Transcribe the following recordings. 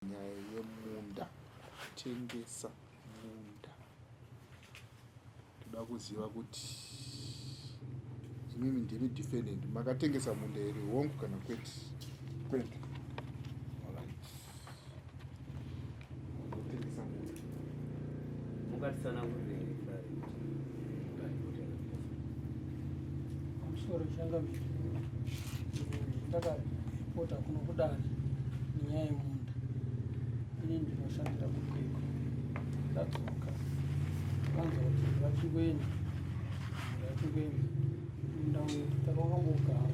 Nyaya yemunda, kutengesa munda. Toda kuziva kuti imimi ndimi defendant makatengesa munda here hongu kana kwete? Kwete. Alright. Kutengesa munda. Mungatitsanangurire here kudare kuti munda inoti yakapinda sei? Pamusoro changamire, ndakaripota kuno kudare nenyaya yemunda. Ini ndinoshandira kuKwekwe. Ndadzoka vanzwa kuti VaChingweni, VaChingweni munda uyu takakambogara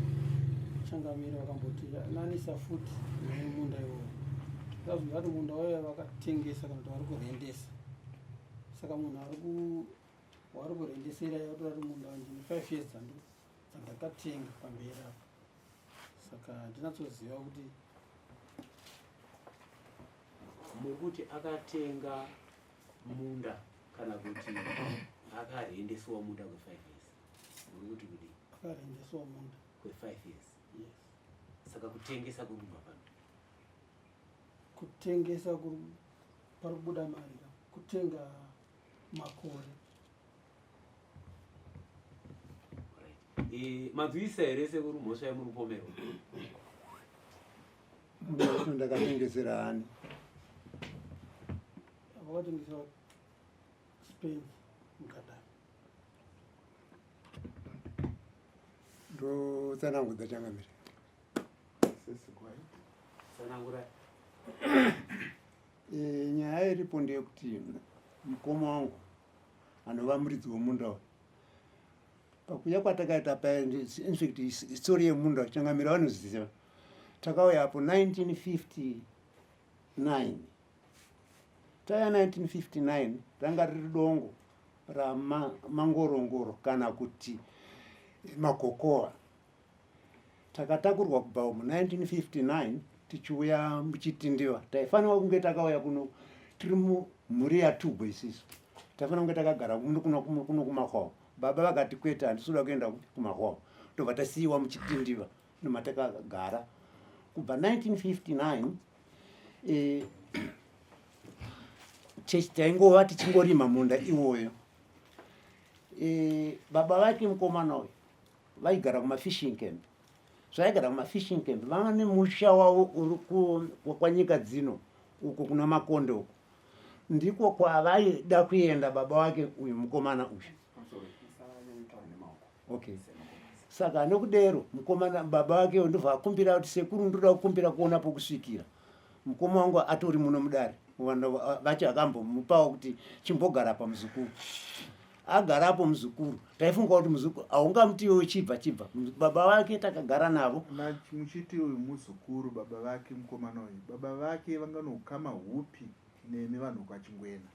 changamire vakamboti nanisa futi nyaya yemunda iwoyo. Ndazonzwa kuti munda uyo vakatengesa kana kuti vari kurendesa. Saka munhu ari ku wari kurendesera yatora kuti munda ndine 5 years dzandakatenga pamberi apa. Saka ndinatsoziva kuti Muri kuti akatenga munda kana kuti akarendeswa munda kwe5 years? Muri kuti kudii? Akarendeswa munda kwe5 years. Yes. Saka kutengesa kuri kubva pano? Kutengesa kuri pari kubuda mari ka kutenga makore. Right. Manzwisisa here sekuru mhosva yamuri kupomerwa? Munda ndakatengesera ani? Vakatengesera Spence Mukadai. Ndotsanangudza changamire. Tsanangura. Nyaya iripo ndeyekuti mukoma wangu anova muridzi wemunda uyu pakuuya kwatakaita paya, infact story yemunda changamire vanoziva. Takauya apo 1959, taya 1959 ranga riri dongo ramangorongoro kana kuti makokoa. Takatakurwa kubva mu 1959 tichiuya muchitindiva. Taifanira kunge takauya kuno tiri mumhuri yatubwe, isisu taifanira kunge takagara kuno kuMahwawa. Baba vakati kwete, handisi kuda kuenda kuMahwawa, ndobva tasiyiwa muchitindiva nomatakagara kubva 1959. Taingova tichingorima munda iwoyo. Baba vake mukomana uyu vaigara kumafishing camp. Zvaigara kumafishing camp, vanga nemusha wavo uri kwanyika dzino uko kuna Makonde uko, ndiko kwavaida kuenda baba wake uyu mukomana uyu. Okay, saka nokudero mukomana baba vake ndobva akumbira kuti sekuru, ndoda kukumbira kuona pokusvikira. Mukoma wangu atori muno mudare, vanhu vacho akambomupawo kuti chimbogara pamuzukuru. Agarapo muzukuru, taifunga kuti muzukuru haungamuti iwe chibva chibva. Baba vake takagara navo. Muchiti uyu muzukuru, baba vake mukomana uyu, baba vake vanganoukama hupi nemi vanhu kwaChingwena?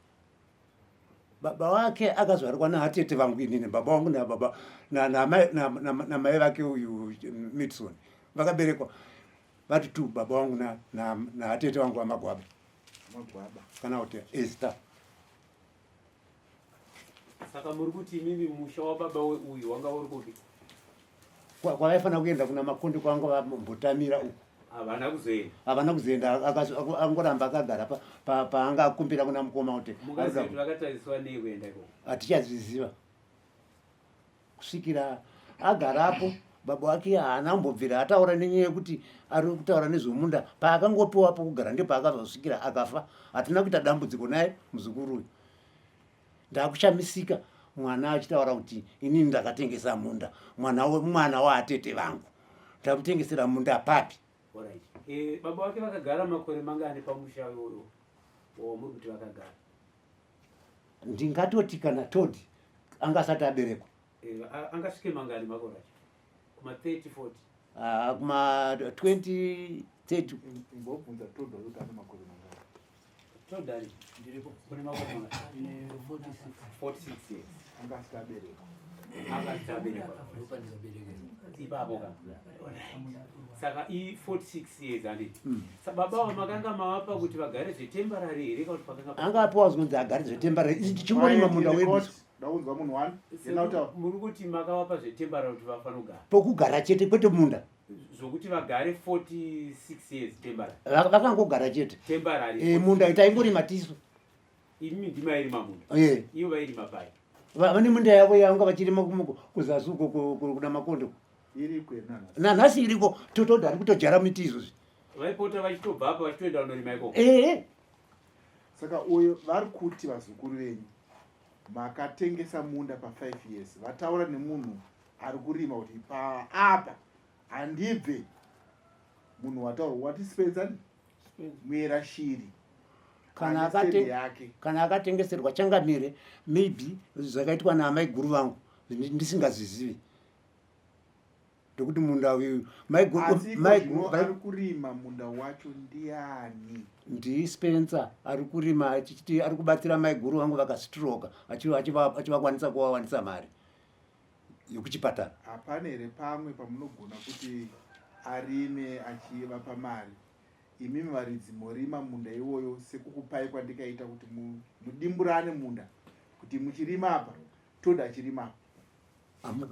Baba vake akazvarwa naatete vangu inini, baba vangu nababa namai vake uyu Midson vakaberekwa vari two, baba vangu naatete vangu vaMagwaba. Magwaba. Kana kuti Esther. Saka muri kuti imimi musha wababa weuyu wanga uri kupi? Kwavaifanira kuenda kuna Makonde, kwanga vambotamira uku. Havana kuzoenda? Havana kuzoenda, angoramba akagara paanga akumbira kuna mukoma kuti Mungaziva kuti vakatariswa nei kuenda ikoko? Hatichazviziva kusvikira agarapo. Baba wake haana kumbobvira ataura nenyaya yekuti ari kutaura nezvemunda. Paakangopiwa pokugara ndopaakazosvikira akafa. Hatina kuita dambudziko naye muzukuru uyu. Ndakushamisika mwana achitaura kuti inini ndakatengesa munda. Mwana waatete vangu ndamutengesera munda papi? Alright. Baba vake vakagara makore mangani pamusha iwoyo wamuri kuti vakagara? Ndingatoti kana Todi anga asati aberekwa. Eh, angasvike mangani makore acho? Kuma 30 40. Ah, kuma 20 30. Imbobvunza Todd kuti ane makore mangani. Todd ari Ndiripo. kune makore mangani? Ndine 46. 46 years. Anga asati aberekwa. Anga asati aberekwa. Ndopandikaberekera. Ipapo ka. Saka i 46 years handiti? Baba ava makanga mavapa kuti vagare zvetemporary here kana kuti pakanga Anga apiwa zvinonzi agare zvetemporary. Isu tichingorima munda wedu. Ndakunzwa munhu one. Yena kutaura. Muri kuti makavapa zvetemporary kuti vafanira kugara. Pokugara chete kwete munda. Zvokuti vagare 46 years temporary. Vakangogara chete. Temporary. Eh, munda taingorima tisu. Imi ndimi vairima munda. Eh. Ivo vairima pai. Vane munda yavo yavanga vachirima kuzasi uko kuna Makondo. Iriko here nanhasi? Nanhasi iriko. Totoda ari kutodyara miti izvozvi. Vaipota vachitobva apa vachitoenda kunorima ikoko. Ehe. Saka uyo vari kuti vazukuru venyu makatengesa munda pa 5 years vataura nemunhu ari kurima kuti paapa handibve munhu wataura wati Spencer muyera shiri Kana ane stand yake. Kana akatengeserwa changamire maybe zvakaitwa naamai guru vangu ndisingazizivi ndokuti munda uyu mai guru Asi iko mai zvino guru ari kurima munda wacho ndiani? Ndi Spencer ari kurima achichiti ari kubatsira mai guru vangu vakastroka achivakwanisa kuvawanisa mari yekuchipatara. Hapana here pamwe pamunogona kuti arime achivapa mari imimi varidzi morima munda iwoyo sekukupai kwandikaita kuti mudimburane munda kuti muchirima apa toda achirima apa?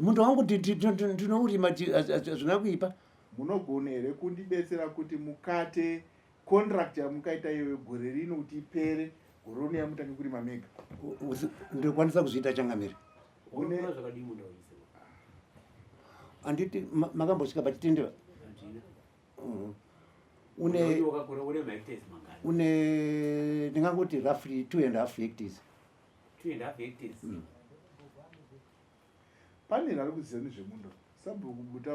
Munda wangu ndinourima hazvina kuipa. Munogona here kundibetsera kuti mukate contract yamukaita iyoyo gore rino kuti ipere gore rino yamutange kurima mega? Ndinokwanisa kuzviita changamire. Unokura zvakadii munda wenyu sekuru? Handiti makambosvika pachitendera? Handina. Une Munda wenyu wakakura une mahectares mangani? Une ndingangoti roughly 2.5 hectares. 2.5 hectares. Pane ari kuziva nezvemunda sabhuku Buta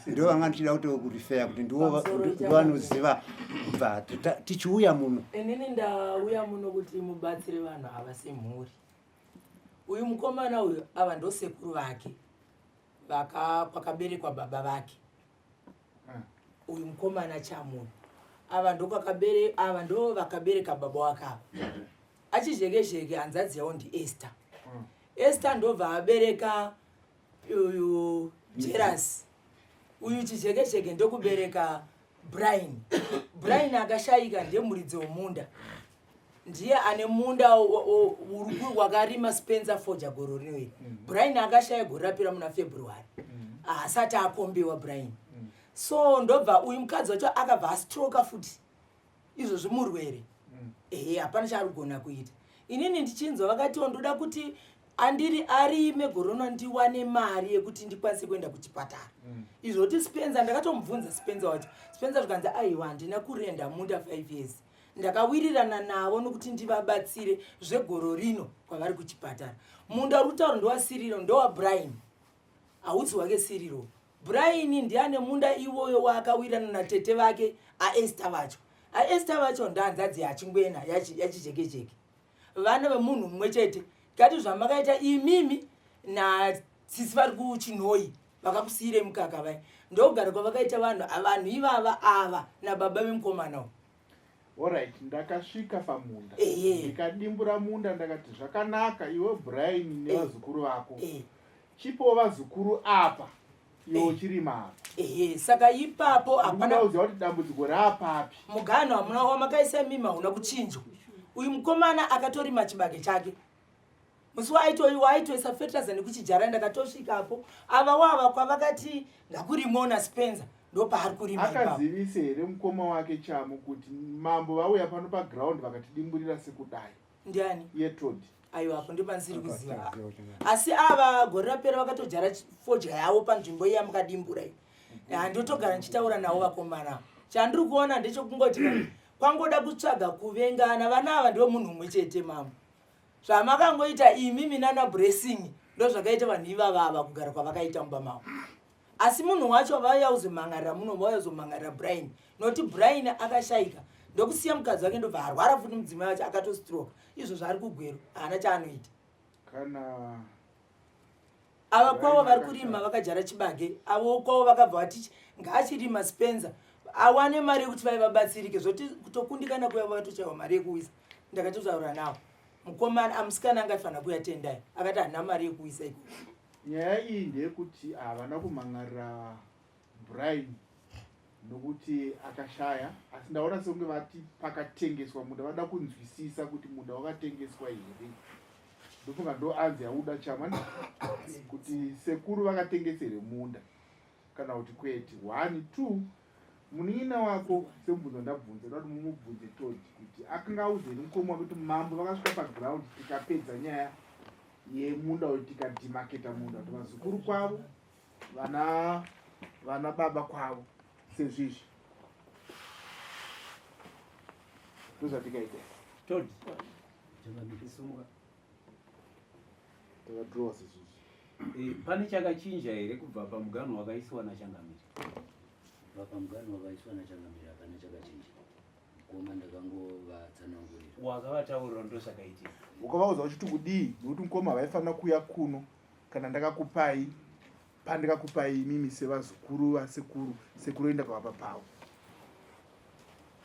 Ndo vanga ndichida kuti kurifeya kuti Pamusoro ndiwo vanoziva kubva tichiuya muno. Inini ndauya muno kuti mubatsire vanhu ava semhuri. Uyu mukomana uyu ava ndosekuru vake kwakaberekwa baba vake. Uyu mukomana Chamuno ava ndokwakabere, ava ndo vakabereka baba wake ava. Achizhekezheke hanzadzi yavo ndi Esther. Esther ndobva abereka uyu Jeras. Uyu chizhekezheke ndokubereka Brian. Brian akashayika ndiye muridzi wemunda. Ndiye ane munda uri wakarima Spencer Forger gore rino iri. Brian akashaya gore rapera muna February. Asati akombewa Brian. So ndobva uyu mukadzi wacho akabva astroka futi. Izvozvi murwere. Ehe, hapana chaari kugona kuita. Inini ndichinzwa vakati ndoda kuti andiri arime gore rino ndiwane mari yekuti ndikwanise kuenda kuchipatara. Izvo kuti Spencer ndakatomubvunza Spencer wacho. Spencer zvikanzi aiwa handina kurenda munda 5 years. Ndakawirirana navo nokuti ndivabatsire zvegoro rino kwavari kuchipatara. Munda uri kutaura ndowaSiriro, ndowaBrian. Hauzi wake Siriro. Brian ndiye ane munda iwoyo waakawirirana natete vake aEsther vacho. AEsther vacho ndohanzadzi yaChingwena yaChijekejeke. Vana vemunhu mumwe chete. Tikati zvamakaita imimi nasisi vari kuChinhoyi vakakusiyirei mukaka vai. Ndokugara kwavakaita vanhu ivava ava nababa vemukomana uyu. Alright, ndakasvika pamunda. Ehe. Ndikadimbura munda ndakati zvakanaka iwe Brian nevazukuru vako. Ehe. Chipowo vazukuru apa iwe uchirima apa. Ehe, saka ipapo hapana Ndinoda kuziva kuti dambudziko raapapi. Muganho hamuna wamakaisa imimi hauna kuchinjwa. Uyu mukomana akatorima chibage chake. Musi waaitoisa fertilizer nekuchijara ndakatosvikapo. Ava wava kwavakati ngakurimwewo naSpencer ndopaari kurima ipapo. Akazivise here mukoma wake Chamu kuti mambo vauya pano paground vakatidimburira sekudai? Ndiani? Iye Todd. Aiwa, apo ndipo pandisiri kuziva. Asi ava gore rapera vakatojara fodya yavo panzvimbo iya mukadimbura iyi. Handotogara ndichitaura navo vakomana. Chandiri kuona ndechekungoti kwangoda kutsvaga kuvengana. Vana ava ndivo munhu mumwe chete mama. Zvamakangoita imimi nana Blessing ndozvakaita vanhu ivava ava kugara kwavakaita mumba mavo. Asi munhu wacho vauya kuzomhan'arira muno, vauya kuzomhan'arira Brian. Nokuti Brian akashaika ndokusiya mukadzi wake ndobva arwara futi mudzimai wacho akatostroka. Izvo zvaari kuGweru haana chaanoita. Kana Ava kwavo vari kurima vakajara chibage, avo kwavo vakabva vati ngaachirima Spencer awane mari yekuti vai vabatsirike. Zvoti kutokundikana kuya vakatochaiwa mari yekuwisa. Ndakatotaura nawo mukomana, amusikana anga aifanira kuya Tendai akati handina mari yekuwisa ikoko. Nyaya iyi ndeyekuti havana kumhan'arira Brian nokuti akashaya, asi ndaona sekunge vati pakatengeswa munda, vada kunzwisisa kuti munda wakatengeswa here. Ndofunga ndo anzi yauda chama kuti sekuru vakatengesa here munda kana kuti kwete. 1 2 munin'ina wako semubvunzo ndabvunza, ndoda kuti mumubvunze Todi kuti akanga auze here mukoma wake kuti mambo vakasvika paground tikapedza nyaya yemunda uyu, tikadhimaketa munda kuti vazukuru kwavo vana baba kwavo sezvizvi ndozvatikaita. Todi, sumuka. Takadhirowa sezvizvi. Pane chakachinja here kubva pamuganho wakaisiwa naChangamire? Kubva pamuganho wakaiswa naChangamire hapana chakachinja. Mukoma, ndakangovatsanangurira. Wakavataurira ndo zvakaitika. Ukavaudza uchiti kudii? Nekuti mukoma vaifanira kuuya kuno kana ndakakupai pandikakupai imimi sevazukuru vasekuru, sekuru enda kavapa pavo.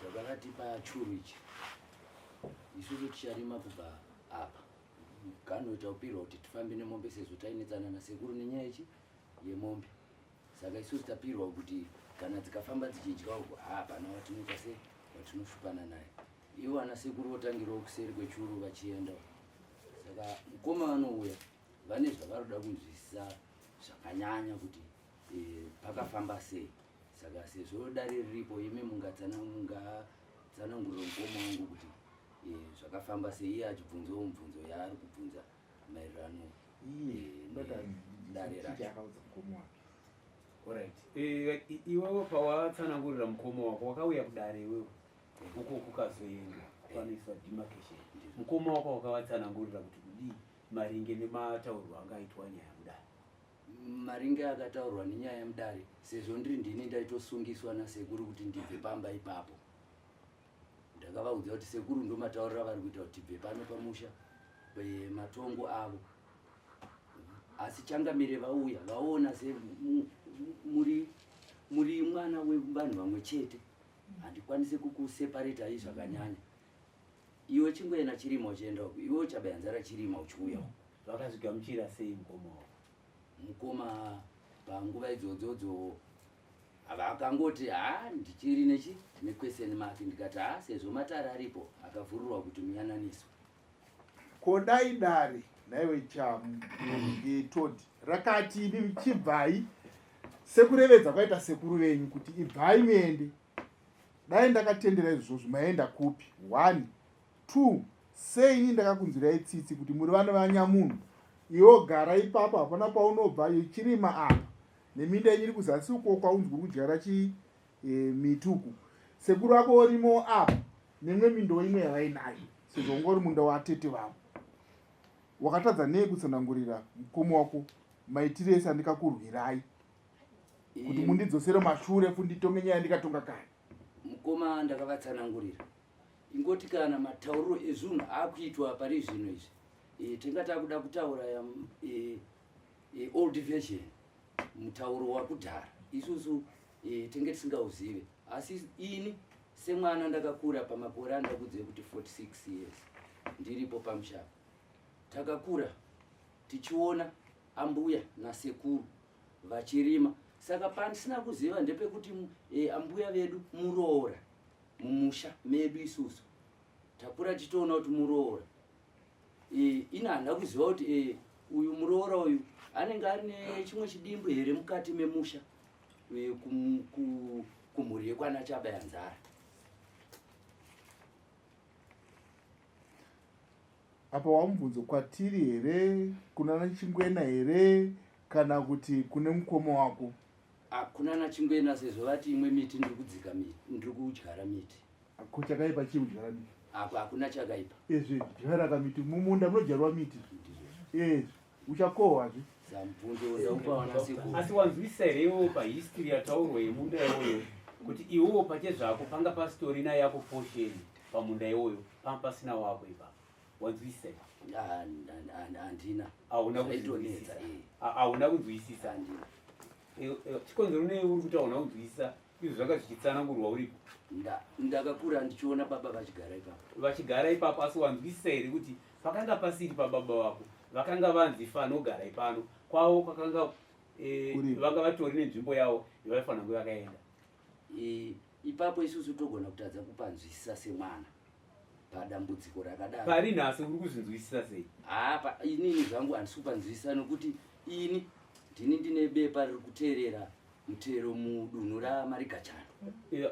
Takavati pachuru ichi isusu ticharima kubva apa, muganho taupirwa kuti tifambe nemombe sezvo tainetsana nasekuru nenyaya ichi yemombe. Saka isusu tapirwa kuti kana dzikafamba dzichidya uku, hapana watinoita se watinoshupana naye. Ivo ana sekuru votangirawo kuseri kwechuru vachienda. Saka mukoma vanouya vane zvavaroda kunzwisisa zvakanyanya kuti pakafamba sei. Saka sezvo dare riripo, imi mungatsanangurira mukoma wangu kuti zvakafamba sei, iye achibvunzawo mubvunzo yaari kubvunza maererano dare racho. Akaudza mukoma wake. Alright. Iwewe pawatsanangurira mukoma wako, wakauya kudare iwewe uko kukazoendwa panoiswa demarcation, mukoma wako wakavatsanangurira kuti kudii maringe nemataurwo anga aitwa nyaya mudare? Maringe akataurwa nenyaya mudare, sezvo ndiri ndini ndaitosungiswa nasekuru kuti ndibve pamba ipapo, ndakavaudza kuti sekuru ndomataurira vari kuita kuti tibve pano pamusha matongo avo. Asi Changamire vauya vaona se muri mwana wevanhu vamwe chete, handikwanisi kukuseparetai zvakanyanya. Iwe Chingwena chirima uchienda uku, iwe uchabayanzara chirima uchiuya uku. Vakazvigamuchira sei mukoma wako? Mukoma panguva idzodzodzo vakangoti ha, ndichiri nechi nequestion mark. Ndikati ha, sezvo matare aripo akavhurirwa kuti muyananiswe. Kodai dare naiwe Chamu Todi rakati imi chibvai sekurevedza kwaita sekuru venyu kuti ibvai muende, dai ndakatendera izvozvo, maenda kupi? One, two, sei ini ndakakunzwirai tsitsi kuti muri vana vanyamunhu, iwo gara ipapo, hapana paunobva, ichirima apa neminda yenyu iri kuzasi uko kwaunzi kuri kudyara chi miti uku, sekuru ako orimo apa nemwe mindo imwe yavainayo sezvo unga uri munda watete vavo. Wakatadza nei kutsanangurira mukoma wako maitiro ese andikakurwirai kuti mundidzosere mashure funditonge nyaya ndikatonga kare? Mukoma ndakavatsanangurira. Ingoti kana matauriro ezvinhu akuitwa pari zvino izvi, tinga takuda kutaura old version, mutauro wakudhara, isusu tinge tisingauzive. Asi ini semwana ndakakura pamakore andakudze kuti 46 years ndiripo pamusha, takakura tichiona ambuya nasekuru vachirima. Saka pandisina kuziva ndepekuti ambuya vedu muroora mumusha medu. Isusu takura tichitoona kuti muroora. Ini handina kuziva kuti uyu muroora uyu anenge ari nechimwe chidimbu here mukati memusha, kumhuri yekwana Chabayanzara. Apa wamubvunzo kwatiri here, kuna Chingwena here, kana kuti kune mukoma wako? Hakuna naChingwena, sezvo vati imwe miti ndiri kudzika miti, ndiri kudyara miti. Ko chakaipa chii kudyara miti? Apo hakuna chakaipa. Ezve dyara kamiti mumunda munodyarwa miti, ezve uchakohwazve. Samubvunzo ndaupa wana sekuru. Asi wanzwisisa here iwewo pahistory yataurwa yemunda iwoyo kuti iwewo pachezvako panga pasitorina yako portion pamunda iwoyo, panga pasina wako ipapo? Wanzwisisa here? Handina. Hauna Zvaitonetsa, kunzwisisa. eh. Hauna kunzwisisa. Handina. Chikonzero nei uri kuti hauna kunzwisisa izvo zvanga zvichitsanangurwa uripo? Ndakakura ndichiona baba vachigara ipapo. Vachigara ipapo, asi wanzwisisa here kuti pakanga pasiri pababa vako? Vakanga vanzi fanogara ipano kwavo kwakanga Kuripo. vanga vatori nenzvimbo yavo yavaifanira kunge vakaenda. Ipapo isusu togona kutadza kupanzwisisa semwana padambudziko rakadaro. Pari nhasi uri kuzvinzwisisa sei? Haa, inini zvangu handisi kupanzwisisa nokuti ini ndini ndine bepa riri kuteerera mutero mudunhu raMarigachano.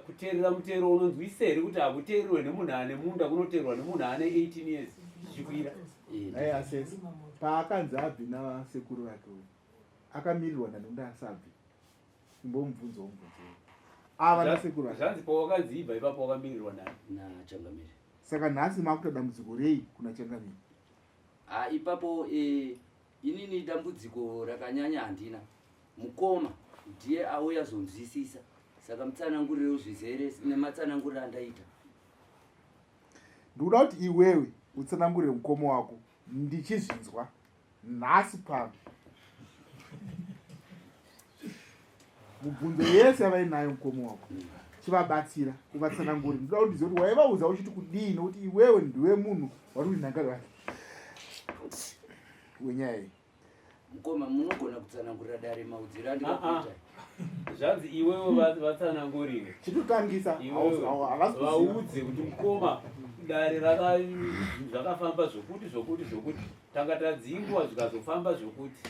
Kuteerera mutero unonzwisisa here kuti hakuteererwe nemunhu ane munda, kunoteerwa nemunhu ane 18 years zvichikwira? Hey, asesi paakanzi abvi nasekuru vake uyu akamirirwa nani asabvi? Imbomubvunzo mubvunzo ava nasekuru vake. Zvanzi pawakanzi ibva ipapo wakamirirwa nani? Nachangamire. Saka nhasi makuita dambudziko rei kuna changamire? Ha, ipapo inini dambudziko rakanyanya handina. Mukoma ndiye auya zonzwisisa, saka mutsananguriro zvizere nematsananguriro andaita. Ndikuda kuti iwewe utsanangurire mukoma wako ndichizvinzwa nhasi pano mubvunzo yese yavainayo mukoma wako, chivabatsira uvatsanangurire. Ndikuda kuti ndizive kuti waivaudza uchiti kudii, nokuti iwewe ndiwe munhu wari kuti nhangari wake wenyaya iyi. Mukoma, munogona kutsanangurira dare maudziro Ah, andikakuita? Zvanzi iwewe vatsanangurire. Chitotangisa. Iwewe Havasi kuziva. vaudze kuti mukoma, dare zvakafamba zvokuti zvokuti zvokuti, tanga tadzingwa, zvikazofamba zvokuti,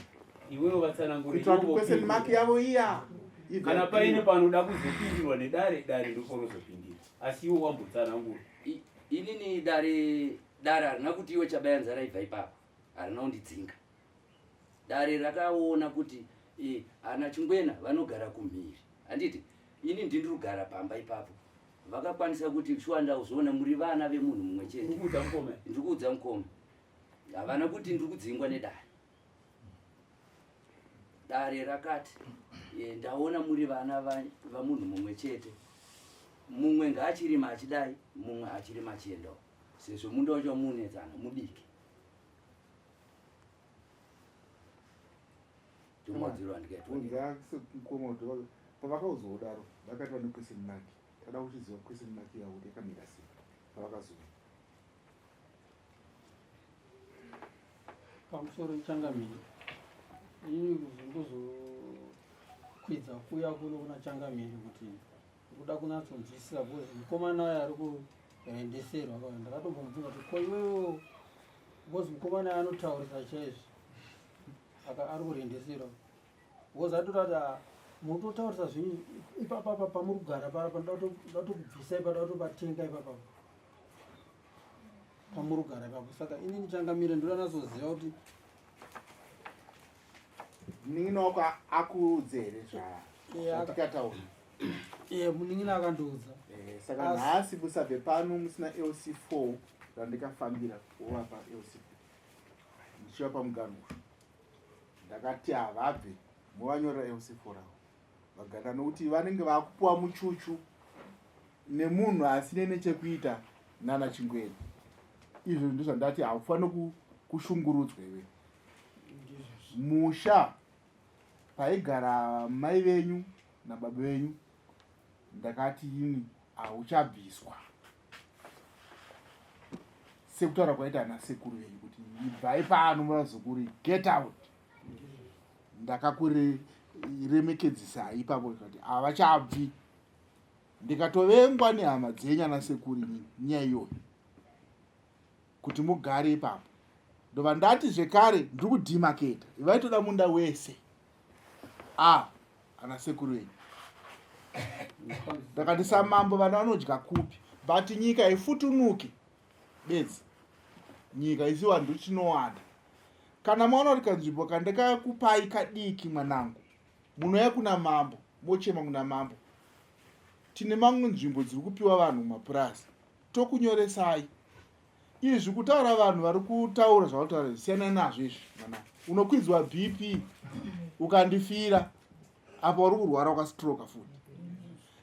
iwewe vatsanangurire. Kuitira kuti question mark yavo iya ibve. Kana paine panoda kuzopindirwa nedare, dare ndoporozopindira, asi iwe wambotsanangura. Inini dare harina kuti iwe chabaya nzara ibva ipapo, harina kundidzinga. Dare rakaona kuti ana Chingwena vanogara kumhiri, handiti? Ini ndindiri kugara pamba ipapo. Vakakwanisa kuti shuwa ndauzoona muri vana vemunhu mumwe chete. Uri kuudza mukoma? Ndiri kuudza mukoma. Havana kuti ndiri kudzingwa nedare. Dare rakati ndaona muri vana vamunhu mumwe chete, mumwe ngaachirima achidai, mumwe achirima achiendawo, sezvo munda wacho munetsana mudiki. Ndomadziro andikaitwa. Unza mukoma kuti pavakauzodaro vakati vane question mark. Tada kuchiziva question mark yavo kuti yakamira sei pavakazouya. Pamusoro changamire, inini kuzokwidza kuya kuno kuna changamire kuti kuda kunatsonzwisisa, because mukomana uyo ari kurendeserwa, ndakatombomubvunza kuti ko iwewo, because mukomana uyo anotaurisa chaizvo, saka ari kurendeserwa because atoti ati mutotaurisa zvenyu ipapapa pamuri kugara papa, ndoda kutokubvisai pa, ndoda kutopatenga ipapapa pamuri kugara ipapo. Saka inini changamire ndoda natsoziva kuti Munin'ina wako akuudze here zvatikataura? Iye munin'ina akandiudza. Saka nhasi musabve pano musina LC4 randikafambira kuvapa LC4 ndichivapa muganhu uyu. Ndakati havabve movanyorera LC4 ravo vagara, nokuti vanenge vakupuwa muchuchu nemunhu asine nechekuita nana Chingwena. Izvo ndozvandati haufaniri kushungurudzwa iwe. Musha paigara mai venyu nababa venyu, ndakati ini hauchabviswa, sekutaura kwaita ana sekuru venyu kuti ibvai pano murazukuru, get out. Ndakakuremekedzisai ipapo ndikati havachabvi. Ndikatovengwa nehama dzenyu ana sekuru inini nyaya iyoyo kuti mugare ipapo. Ndobva ndati zvekare ndiri kudemarcata, vaitoda munda wese a ana sekuru venyu. Ndakati samambo vana vanodya kupi? But nyika haifutunuki bedzi, nyika isiwa ndochinowana. Kana maona kuti kanzvimbo kandakakupai kadiki, mwanangu, munouya kuna mambo mochema kuna mambo, tine mamwe nzvimbo dziri kupiwa vanhu mumapurazi, tokunyoresai. Izvi kutaura vanhu vari kutaura zvavataura, siyana nazvo izvi mwana, unokwidzwa BP ukandifira apa uri kurwara ukastroka futi.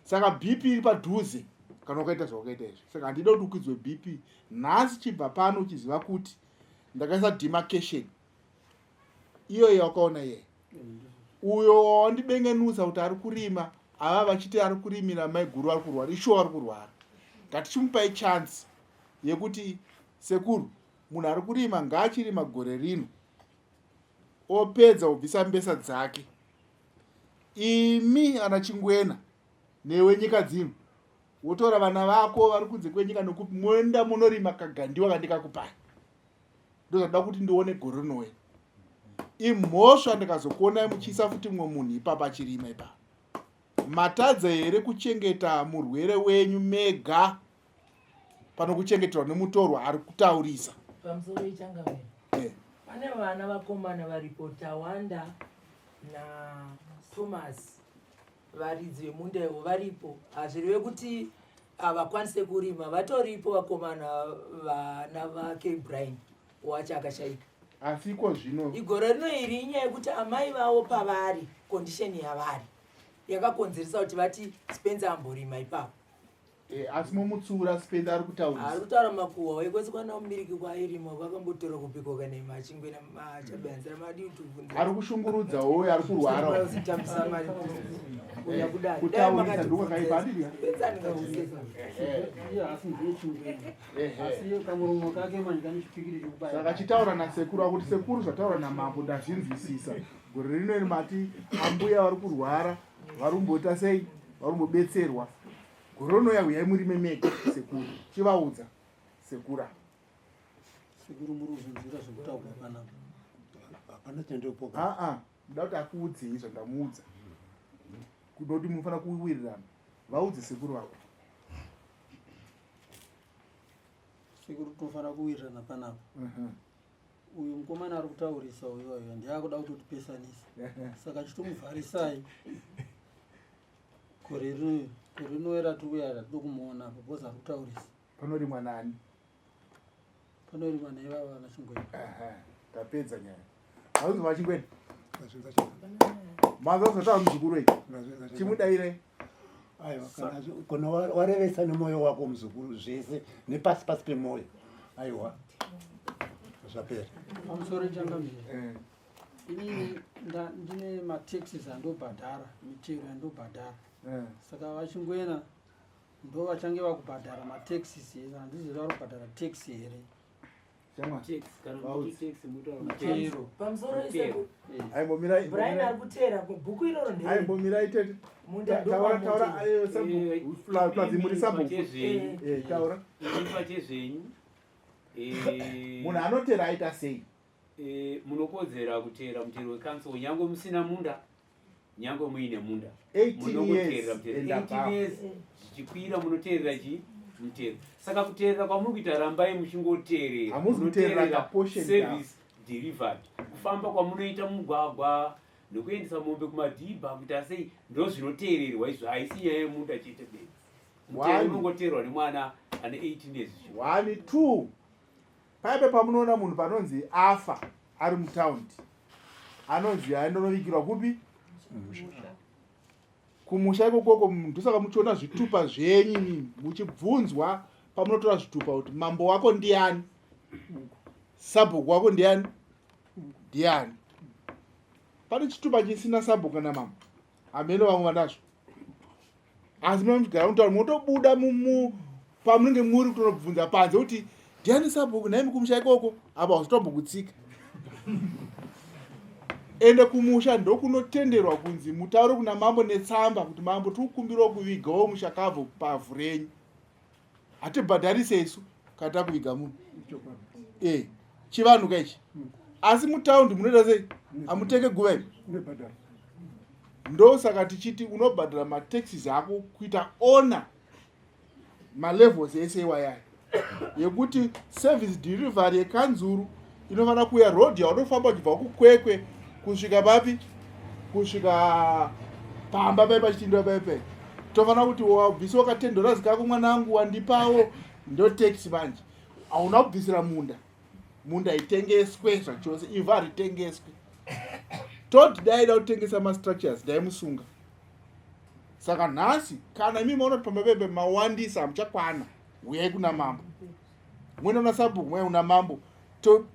Saka BP iri padhuze kana ukaita zvaukaita izvi. Saka handida kuti ukwidzwe BP nhasi. Chibva pano uchiziva kuti Ndakaisa demarcation iyoyo yawakaona iyeye. Uyo wawandibengenusa kuti ari kurima, ava vachiti ari kurimira maiguru vari kurwara, ishuwa vari kurwara. Ngatichimupai chance yekuti sekuru, munhu ari kurima ngaachirima gore rino, opedza kubvisa mbesa dzake. Imi ana Chingwena newe nyika dzino, wotora vana vako vari kunze kwenyika nokupi, moenda munorima kagandiwa kandikakupai. Ndozvada kuti ndione gore rinouya. Imhosva ndikazokuonai muchiisa futi mumwe munhu ipapa achirima ipapa. Matadza here kuchengeta murwere wenyu mega pano kuchengeterwa nemutorwa ari kutaurisa? Pamusoro ichangamira. Pane vana vakomana varipo, Tawanda naThomas, varidzi vemunda ivo varipo. Hazvireve kuti havakwanise kurima, vatoripo vakomana, vana vake Brian wacho akashaika. Asi iko zvino igore rino iri inyaya yekuti amai vavo pavari, condition yavari yakakonzeresa kuti vati Spencer amborima ipapo. Asi momutsiura Spencer ari kutaurisa. Ari kutaura makuhwa waikwese kwana mumiriki kwairima kwakambotora kupikwa kana machingwena machabanzira madii kutubvunza. Ari kushungurudza uyo ari kurwara. Kutambisa mari kuuya kudai. Kutaurisa ndokwakaipa handidi. Spencer anenge Iye asi ndiye Chingwena. Asi kamuromo kake manje kane chipikiri chekubaya. Saka chitaura nasekuru akuti sekuru zvataura namambo ndazvinzwisisa. Gore rino iri mati ambuya vari kurwara vari kumboita sei, vari kumbobetserwa. Gore rinouya huyai murime mega sekuru. Chivaudza sekura. Sekuru muri kuzvinzwira zvekutaurwa panapa. Hapana chendopoka. Aa, ndoda kuti akuudzei zvandamuudza. Kunoti munofanira kuwirirana. Vaudze sekuru vako. Sekuru tinofanira kuwirirana panapa. Uyu mukomana ari kutaurisa uyu uyu ndiye akuda kutotipesanisa. Saka chitomuvharisai. Gore rino gore rino ratouya ratiri kumuona apo because ari kutaurisa. Panorimwa nani? Panorimwa naivava vana Chingwena. Tapedza nyaya. Haunzi vaChingwena. Manzwa zvataura muzukuru wei? Chimudairei. Aiwa, kana warevesa nemwoyo wako muzukuru zvese nepasi pasi pemwoyo, aiwa zvapera. Pamusoro changamire. Inini ndine mataxes andobhadhara, mitero yandobhadhara. Saka vaChingwena ndo vachange vakubhadhara mataxes here? Handizivi vari kubhadhara tax here. Mitero. Pamusoro iseku. Aimbomirai. Brian ari kutera bhuku iroro ndere. Aimbomirai tete. Munda Taura taura ayo sabhuku. Plazi muri sabhuku. Taura. Imi pachezvenyu. Munhu anotera aita sei? Munokodzera kutera mutero wecouncil nyange musina munda, nyange muine munda. 18 years Munongoteerera mutero. and 18 above. years zvichikwira munoteerera chi mutero. Saka kuteerera kwamuri kuita rambai muchingoteerera. Hamuzi kuteerera Munoteerera kaportion service delivered. Kufamba kwamunoita mumugwagwa nekuendesa mombe kumadhibha kuita sei ndo zvinoteererwa izvo, haisi nyaya yemunda chete bedzi. Mutero One. unongoteerwa nemwana ane 18 years. 1 2 paipe pamunoona munhu panonzi afa ari mutaundi anonzi aendonovikirwa kupi? Kumusha ikokoko. Ndosaka muchiona zvitupa zvenyu imimi muchibvunzwa pamunotora zvitupa kuti mambo wako ndiani, sabhuku wako ndiani, ndiani. Pane chitupa chisina sabhuku kana mambo, hameno vamwe vanazvo, asi munochigara mutaura munotobuda pamunenge muri kutonobvunza panze kuti ndiani sabhuku nhaimi kumusha ikoko, apa hauzitombokutsika. Ende kumusha ndokunotenderwa kunzi mutaure kuna mambo netsamba kuti mambo tikukumbirawo kuvigawo mushakabvu pavhu renyu, hatibhadharise isu kana takuviga munhu. Chivanhu kaichi. Asi mutaundi munoita sei? Hamutenge guva iri. Ndosaka tichiti unobhadhara mataxes ako kuita ona malevels ese iwayaya yekuti service delivery yekanzuru inofanira kuuya road yaunofamba uchibva kuKwekwe kusvika papi, kusvika pamba pai pachitindwa paipai, tofanira kuti wabvisiwa ka 10 dollars kako mwanangu wandipawo, ndo tax manje. Hauna kubvisira munda, munda itengeswe zvachose, ivhu haritengeswe. Toti dai da kutengesa mastructures ndaimusunga. Saka nhasi kana imi maona kuti pamba pepe mawandisa hamuchakwana, huyai kuna mambo, muenda kuna sabhuku, muya kuna mambo.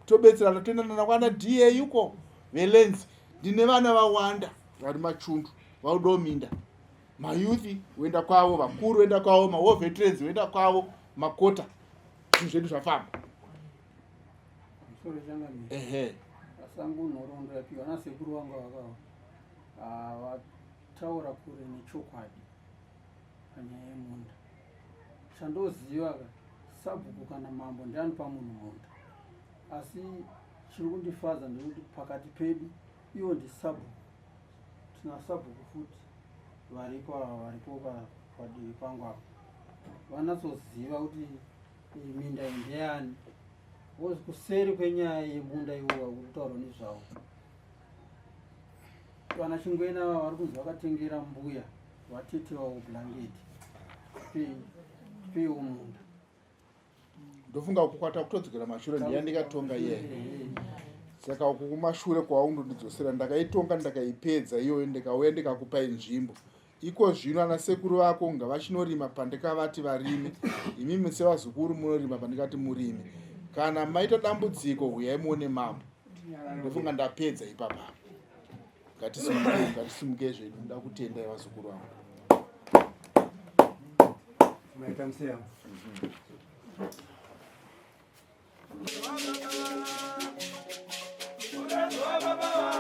Tobetserana, toendana kwana da uko velenzi. Ndine vana vawanda vari machundu vaudawo minda. Mayouth voenda kwavo, vakuru voenda kwavo, mawar veterans voenda kwavo, makota. Zvinhu zvedu zvafamba. Musoro changamire. Ehe. Asangu nhoroondo yapiwa nasekuru vangu vakawa. Ah, vataura kure nechokwadi panyaya yemunda. Chandoziva ka sabhuku kana mambo ndianopa munhu munda. Asi chiri kundifadza ndekuti pakati pedu ivo ndisabhuku. Tina sabhuku futi varipo ava varipo padivi pangu apa. Vanatsoziva kuti iyi minda iyi ndeyani. Because kuseri kwenyaya yemunda iwowa uri kutaurwa nezvawo. Vana Chingwena ava vari kunzi vakatengera mbuya vatete vavo blanket. Tipeiwo munda. Ndofunga uku kwata kutodzokera mashure ndiya ndikatonga iye. Saka uku kumashure kwaundondidzosera ndakaitonga ndakaipedza iyoyo ndikauya ndikakupai nzvimbo. Iko zvino ana sekuru vako ngavachinorima pandikavati varime. Imimi sevazukuru munorima pandikati murime. Kana maita dambudziko huyai muone mambo. Ndofunga ndapedza ipapa. Ngatisimukei, ngatisimukei zvedu. Ndoda kutendai vazukuru vangu. Maita musiya. Baba.